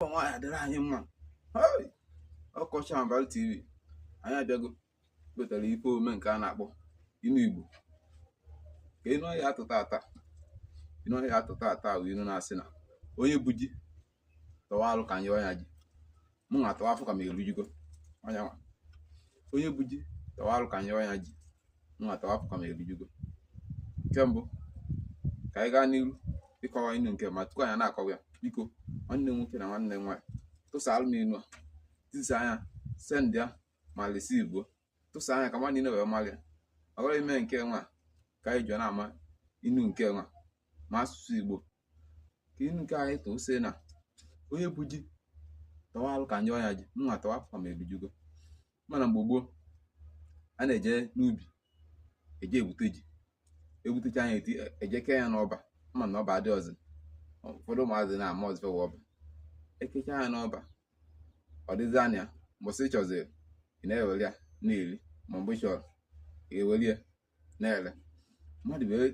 Nwaanyị adịrị anyị mma. Hey! Ọkọchị Abalị TV anyị abịago wetara ife omume nke a na-akpọ inu Igbo. Ka inu anyị atụ tata, inu anyị atụ tata bụ inu na-asị na onye bu ji tọwa alụ ka nye ọnya ji. Mụ nwa tọwa afọ ka m erujugo ọnya nwa. Onye bu ji tọwa alụ ka nye ọnya ji. Mụ nwa tọwa afọ ka m erujugo. Nke mbụ, ka anyị gaa n'iru ịkọwa inu nke ma tupu anyị na-akọwa ya, biko nwanne m nwoke na nwanne m nwaanyị, tụsaalụ m inu a, tisa anya, send ya ma receive, tụsa anya ka mmadụ niile wee mara ya. Ọ bụrụ ime nke nwa ka anyị ji na-ama inu nke nwa ma asụsụ Igbo, ka inu nke anyị tụ sị na onye bu ji tọwa alụ ka nye ọnya ji. Mụ nwa tọwa afọ ka m erujugo. Mana mgbe gboo, a na-eje n'ubi eje ebute ji, ebutecha anya eti eje kee ya n'ọba. Ma na ọba adị ọzọ, ụfọdụ ụmụazị na-ama ọzọ fewa ọba. Ekecha ya n'ọba, ọ dịzi anya mbọsị ị chọziri, ị na-ewere ya na-eri, ma mgbe ị chọrọ, ị ewere ya na-ere mmadụ wee.